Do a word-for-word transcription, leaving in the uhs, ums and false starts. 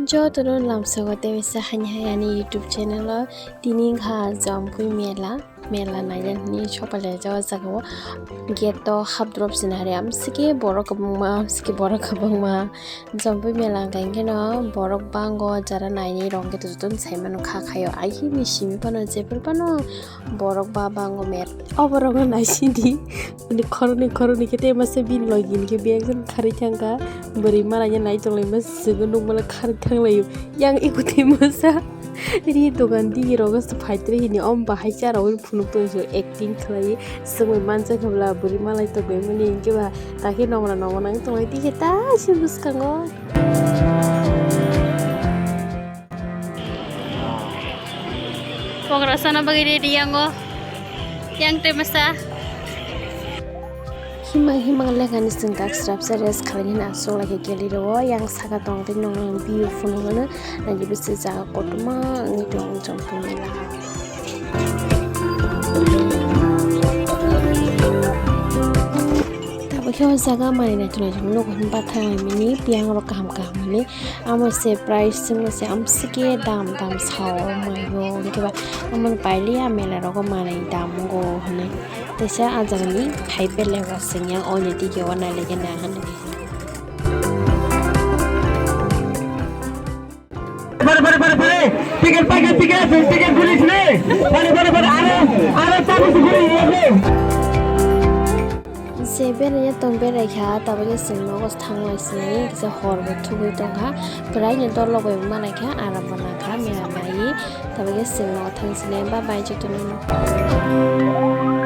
Jotono lamsogo tei bisa hani hai ani YouTube channel o tini wngkha Jampui mela, mela naina hwnwi sopailai o jaga o gate o hapdrop sina hari amsike borok kwbangma amsike borok kwbangma Jampui mela hwnkha hwnkhe no borok bango jara naini rok hwnkhe jotono sai mano kha khaio aihini simi phano jephru phano. Borok ba bango mer. O borok no naisidi. Ani khoroknwi khoroknwi khe tei masa bini logi ni khe bag jon kharwi thangkha. Bwrwi mala ya nai tonglaima swngwi nukmala kharwi thanglaio. Yang eko tei masa. Ri dogan digi rogo se phaitre hini om bahai cha rogwi phunuk tong se acting khlai. Swngwi mansa khabla bwrwi malai tonglaimani hinkhe ba takhe nokra nokra nang tonglai digi ta se bwskango. Pokra sana bagwi ready yango. Yang te masa. Himang himang lekani chwng tak srapsa rest khalai hina aswk lai khe keliro o yang saka tong tei nong nong view phunukno nai bisi jaga kotorma wngwi tong chong phunukla. Tabukhe o jaga manwi naithok naithok nugo hwnba thanglai mini tiyang rok kaham kaham hwnwi. Amo se price chwngno se amsike dam dam sao maio, hwnkhe ba amoni pailiya mela rogo manwi dam wngo hwnwi. Teisa ah jagani khai belai bo chwngya oini digi o nailaikhe na hwnwi. Pare, pare, pare, pare. Ticket paikha, ticket, ticket guris ne. Pare, pare, pare, aro, aro tabuk guris ne. Je beraiya tong berai kha, tabuk khe chwng nogo thanglai sini, kisa hor bo thugui tong kha, kwrai ni dol rok bai bo manai kha, aram bo nang kha, mela nai, tabuk khe chwng nogo thang sini, bye bye joto no.